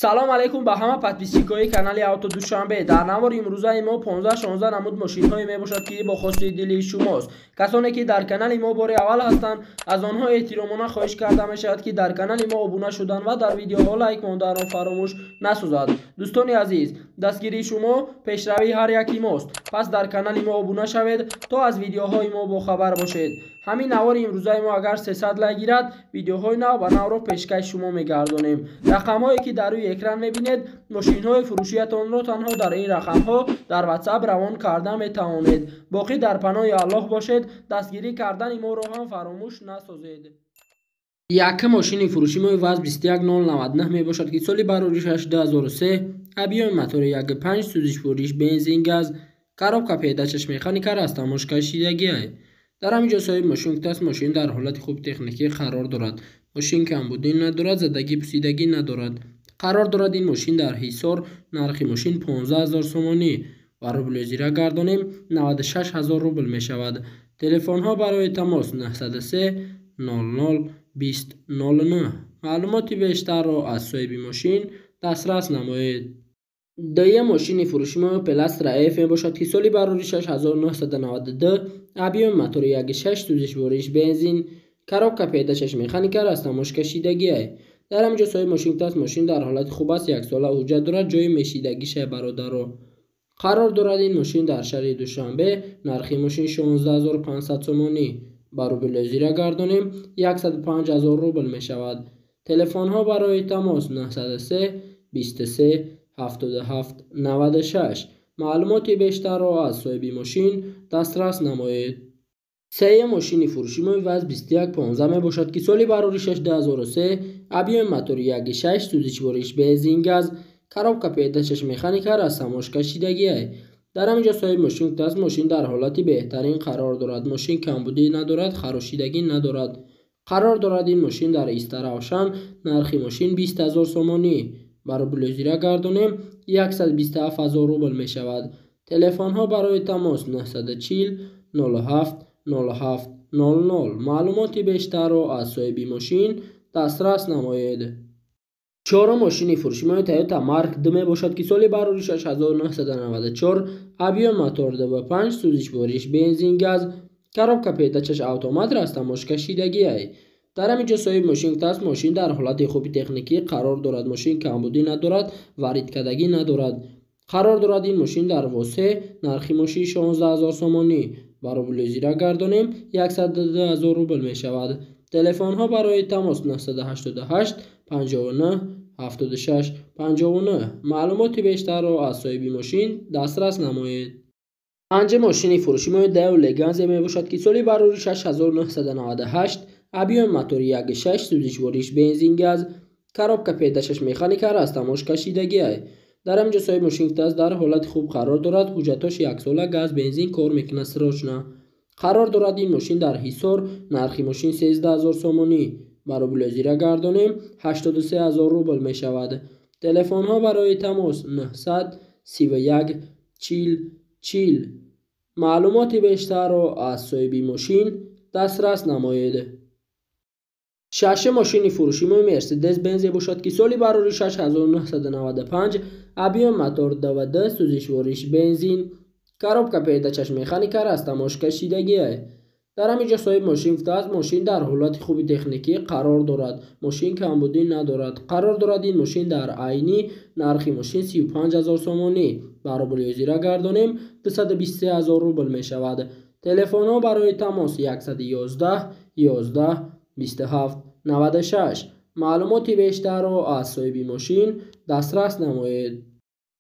Салом алейкум ба ҳама подписчикои канали Авто Душанбе. Дар навори имрӯзаи мо 15-16 намуд мошинҳое мебошад, ки бо хости дили шумост. Касоне ки дар канали мо бори аввал ҳастанд, аз онҳо эҳтиромона хоҳиш карда мешавад, ки дар канали мо обуна шудан ва дар видеоҳо лайк монданро фаромӯш насозад. Дӯстони азиз, дастгирии шумо пешравии ҳар яки мост. Пас дар канали мо обуна шавед, то аз видеоҳои мо бохабар бошед. Ҳамин навори имрӯзаи мо агар 300 лайк гирад, видеоҳои нав ба навро пешкаши шумо мегардонем. Рақамҳое ки дар рӯи экран мебинед, мошинҳои фурӯшиятонро танҳо дар ин рақамҳо дар WhatsApp равон карда метавонед. Боқӣ дар паноҳи Аллоҳ бошед, дастгирӣ кардани моро ҳам фаромӯш насозед. Якум мошини фурӯши мо ВАЗ 21099 мебошад, ки соли бароришаш 2003, объёми мотори 1.5, сӯзишвориш бензин газ, коробка передачаш механика, растаможкашидагиай. Дар ҳамин ҷо соҳиби мошин гуфтааст, мошин дар ҳолати хуби техникӣ қарор дорад. Мошин камбудӣ надорад, задагӣ пусидагӣ надорад. Қарор дорад ин мошин дар Ҳисор, нархи мошин 15 000 сомонӣ ва рубли зира гардонем 96 000 рубл мешавад. Телефонҳо барои тамос 903 00 20 09. Маълумоти бештарро аз соҳиби мошин дастрас намоед. Дуюм мошини фурӯши мо Опел Astra F мебошад, ки соли бароришаш 1992, объёми мотори 1.6, сӯзишвориш бензин, коробка передачаш механика, растаможкашидагиай. Дар ҳамин ҷо соҳиби мошин гуфтааст, мошин дар ҳолати хуб аст, яксола ҳуҷҷат дорад, ҷои мешидагиша бародаро. Қарор дорад ин мошин дар шаҳри Душанбе, нархи мошин 16 500 сомонӣ. Ба рубли зира гардонем 105 000 рубл мешавад. Телефонҳо барои тамос 903 23 77 96. Маълумоти бештарро аз соҳиби мошин дастрас намоед. Сеюм мошини фурӯши мо ВАЗ 2115 мебошад, ки соли бароришаш 2003, объёми мотори 1.6, сӯзишвориш бензин газ, коробка передачаш механика, растаможкашидагиай. Дар ҳамин ҷо соҳиби мошин гуфтааст, мошин дар ҳолати беҳтарин қарор дорад. Мошин камбудӣ надорад, харошидагӣ надорад. Қарор дорад ин мошин дар Истаравшан, нархи мошин 20 000 сомонӣ. Ба рубли зира гардонем 127 000 рубл мешавад. Телефонҳо барои тамос 940 07 07 00. Маълумоти бештарро аз соҳиби мошин дастрас намоед. Чорум мошини фурӯши мо Toyota Mark II мебошад, ки соли бароришаш 1994, объёми мотор 2.5, сӯзишвориш бензин газ, коробка передачаш автомат, растаможкашидагиай. Дар ҳамин ҷо соҳиби мошин гуфтааст, мошин дар ҳолати хуби техникӣ қарор дорад, мошин камбудӣ надорад, варидкардагӣ надорад. Қарор дорад ин мошин дар Восе, нархи мошин 16 000 сомонӣ. Ба рубли зира гардонем 102 000 рубл мешавад. Телефонҳо барои тамос 988 59 76 59. Маълумоти бештарро аз соҳиби мошин дастрас намоед. Панҷум мошини фурӯши мо Daewoo Leganza мебошад, ки соли бароришаш 1998, объёми мотори 1.6, сӯзишвориш бензин газ, коробка передачаш механика, растаможкашидагиай. Дар ҳамин ҷо соҳиби мошин гуфтааст, дар ҳолати хуб қарор дорад, ҳуҷҷатҳош яксола, газ, бензин кор мекунад срочно. Қарор дорад ин мошин дар Ҳисор, нархи мошин 13 000 сомонӣ. Ба рубли зира гардонем 83 000 рубл мешавад. Телефонҳо барои тамос 931 40 40. Маълумоти бештарро аз соҳиби мошин дастрас намоед. Шашум мошини фурӯши мо Mercedes Benz мебошад, ки соли бароришаш 1995, объёми мотор 2.2, сӯзишвориш бензин, коробка передачаш механика, растаможкашидагиай. Дар ҳамин ҷо соҳиби мошин гуфтааст, мошин дар ҳолати хуби техникӣ қарор дорад, мошин камбудӣ надорад. Қарор дорад ин мошин дар Айнӣ, нархи мошин 35 000 сомонӣ. Ба рубли зира гардонем 223 000 рубл мешавад. Телефонҳо барои тамос 111 11 27 96. Маълумоти бештарро аз соҳиби мошин дастрас намоед.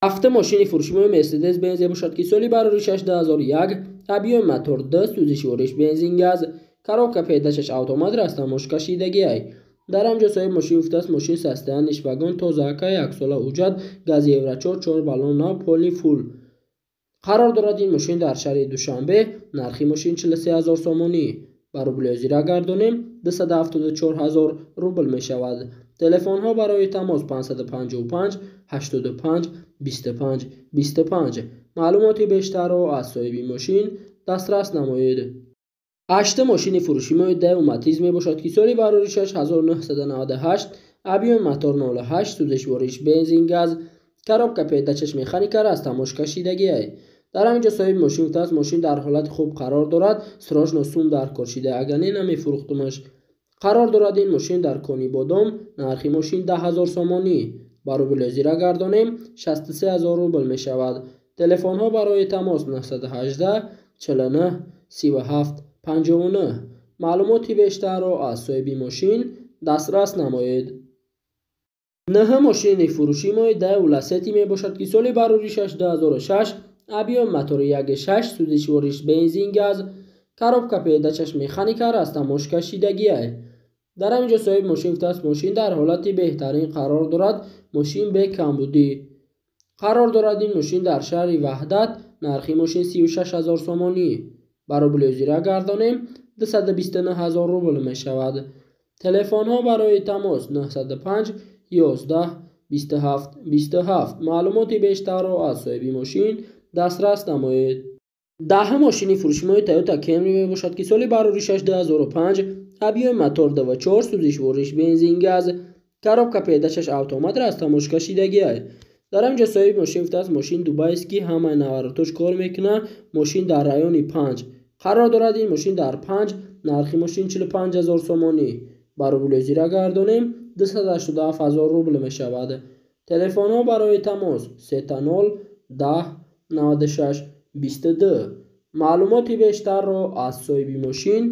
Ҳафтум мошини фурӯши мо Mercedes Benz мебошад, ки соли бароришаш 2001, объёми мотор 2, сӯзишвориш бензин газ, коробка передачаш автомат, растаможкашидагиай. Дар ҳамин ҷо соҳиби мошин гуфтааст, мошин состояниш вагон тоза, яксола ҳуҷҷат, гази Евро 4, 4 баллон нав, полный фул. Қарор дорад ин мошин дар шаҳри Душанбе, нархи мошин 43 000 сомонӣ. Ба рубли зира гардонем 274 000 рубл мешавад. Телефонҳо барои тамос 555 85 25 25. Маълумоти бештарро аз соҳиби мошин дастрас намоед. Ҳаштум мошини фурӯши мо Daewoo Matiz мебошад, ки соли бароришаш 1998, Объёми мотор 0,8, сӯзишвориш бензин газ, коробка передачаш механика, растаможка шидагиай. Дар ҳамин ҷо соҳиби мошин гуфтааст, мошин дар ҳолати хуб қарор дорад, срочно сум дар кор шида, агар не намефурӯхтумаш. Қарор дорад ин мошин дар Конибодом, нархи мошин 10 000 сомонӣ. Ба рубли ҳозира гардонем, 63 000 рубл мешавад. Телефонҳо барои тамос 918 49 37 59. Маълумоти бештарро аз соҳиби мошин дастрас намоед. Нӯҳ мошини фурӯши мои Даеу Ласети мебошад, ки соли бароришаш 2006, объёми мотори 1,6, сӯзишвориш бензин газ, коробка передачаш механика, растаможка шидагиай. Дар ҳамин ҷо соҳиби мошин гуфтааст, мошин дар ҳолати беҳтарин қарор дорад, мошин бекамбудӣ. Қарор дорад ин мошин дар шаҳри Ваҳдат, нархи мошин 36 000 сомонӣ. Ба рубли ҳозира гардонем, 229 000 рубл мешавад. Телефонҳо барои тамос 905 11 27 27. Маълумоти бештарро аз соҳиби мошин дастрас намоед. 10 мошини фурӯши мои Toyota Camry мебошад, ки соли бароришаш 2005, объёми мотор 2,4, сӯзишвориш бензин газ, коробка передачаш автомат, растаможка шидагиай. Дар ҳамин ҷо соҳиби мошин гуфтааст, мошин дубайский, ҳамаи наворотош кор мекунад, мошин дар райони 5. Қарор дорад ин мошин дар 5, нархи мошин 45 000 сомонӣ. Ба рубли ҳозира гардонем, 287 000 рубл мешавад. Телефонҳо барои тамос 0 10 96 22. Маълумоти бештарро аз соҳиби мошин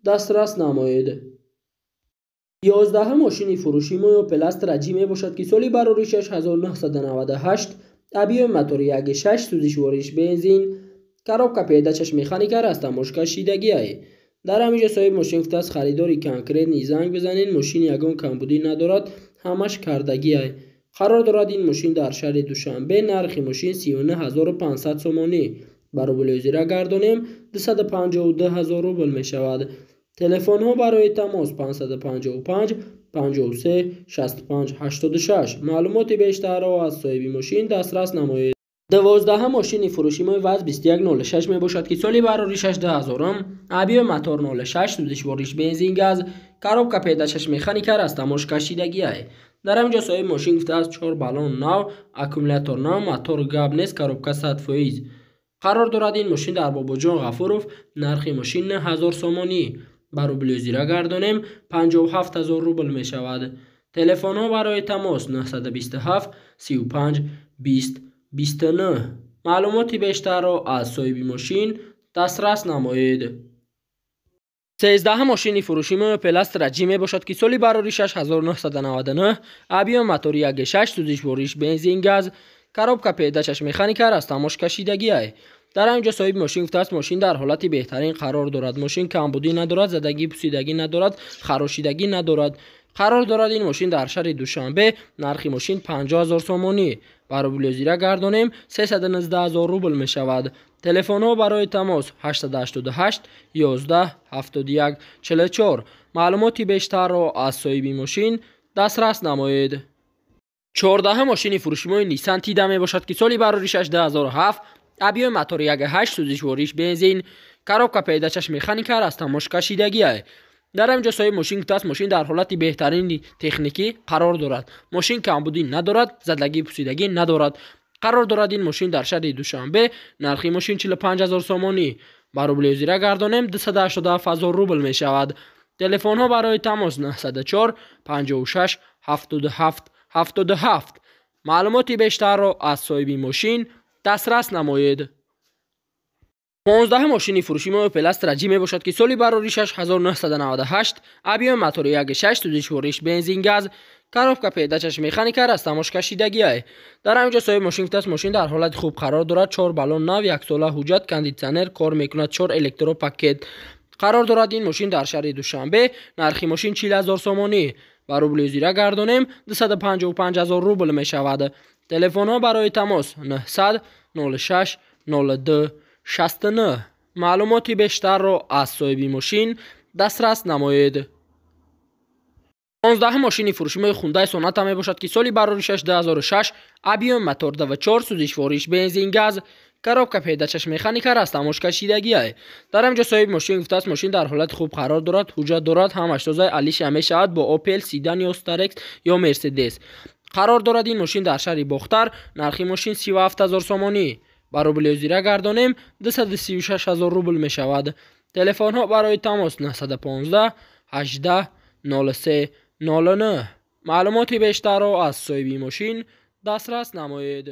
дастрас намоед. 11 мошини фурӯши мо Opel Astra J мебошад, ки соли бароришаш 1998, объёми мотори 1,6, сӯзишвориш бензин, коробка передачаш механика, растаможка шидагиай. Дар ҳамин ҷо соҳиби мошин гуфтааст, харидори конкретный занг бизанед, мошин ягон камбудӣ надорад, ҳамаш кардагиай. Қарор дорад ин мошин дар шаҳри Душанбе, нархи мошин 39 500 сомонӣ. Ба рубли ҳозира гардонем, 252 000 рубл мешавад. Телефонҳо барои тамос 555 53 65 86. Маълумоти бештарро аз соҳиби мошин дастрас намоед. 12 мошини фурӯши мои ВАЗ 2106 мебошад, ки соли бароришаш 2000, объёми мотор 0,6, сӯзишвориш бензин газ, коробка передачаш механика, растаможка шидагиай. Дар ҳамин ҷо соҳиби мошин гуфтааст, чор баллон нав, аккумулятор нав, мотор гап нест, коробка 100%. Қарор дорад ин мошин дар Бобоҷон Ғафуров, нархи мошин 9000 сомонӣ. Ба рубли ҳозира гардонем, 57 000 рубл мешавад. Телефонҳо барои тамос 927 35 20 29. Маълумоти бештарро аз соҳиби мошин дастрас намоед. 13 мошини фурӯши мо Opel Astra J мебошад, ки соли бароришаш 1999, объёми мотори 1,6, сӯзишвориш бензин газ, коробка передачаш механика, растаможка шидагиай. Дар ҳамин ҷо соҳиби мошин гуфтааст, мошин дар ҳолати беҳтарин қарор дорад, мошин камбудӣ надорад, задагӣ пусидагӣ надорад, харошидагӣ надорад. Қарор дорад ин мошин дар шаҳри Душанбе, нархи мошин 50 000 сомонӣ. Ба рубли ҳозира гардонем, 319 000 рубл мешавад. Телефонҳо барои тамос 888 11 71 44. Маълумоти бештарро аз соҳиби мошин дастрас намоед. 14 мошини фурӯши мои Nissan Tiida мебошад, ки соли бароришаш 2007, объёми мотори 1,8, сӯзишвориш бензин, коробка передачаш механика, растаможка шидагиай. Дар ҳамин ҷо соҳиби мошин гуфтааст, мошин дар ҳолати беҳтарини техникӣ қарор дорад, мошин камбудӣ надорад, задагӣ пусидагӣ надорад. Қарор дорад ин мошин дар шаҳри Душанбе, нархи мошин 45 000 сомонӣ. Ба рубли ҳозира гардонем, 287 000 рубл мешавад. Телефонҳо барои тамос 904 56 77 77. Маълумоти бештарро аз соҳиби мошин дастрас намоед. 15 мошини фурӯши мо Opel Astra J мебошад, ки соли бароришаш 1998, объёми мотори 1,6, сӯзишвориш бензин газ, коробка передачаш механика, растаможка шидагиай. Дар ҳамин ҷо соҳиби мошин гуфтааст, мошин дар ҳолати хуб қарор дорад, чор баллон нав, яксола ҳуҷҷат, кондитсионер кор мекунад, чор электропакет. Қарор дорад ин мошин дар шаҳри Душанбе, нархи мошин 40 000 сомонӣ. Ба рубли ҳозира гардонем, 255 000 рубл мешавад. Телефонҳо барои тамос 900 06 02 69. Маълумоти бештарро аз соҳиби мошин дастрас намоед. 15 мошини фурӯши мои Хундай Соната мебошад, ки соли бароришаш 2006, объёми мотор 2,4, сӯзишвориш бензин газ, Коробка передачаш механика, растаможкашидагиай. Дар ҳаминҷо соҳиби мошин гуфтааст, мошин дар ҳолати хуб қарор дорад, ҳуҷҷат дорад, ҳамаш тоза, алиша мешавад бо Опел, седан ё Старекс ё Мерседес. Қарор дорад ин мошин дар шаҳри Бохтар. Нархи мошин 37 000 сомонӣ. Ба рубли ҳозира гардонем, 236 000 рубл мешавад. Телефонҳо барои тамос 915 18 03 09. Маълумоти бештарро аз соҳиби мошин дастрас намоед.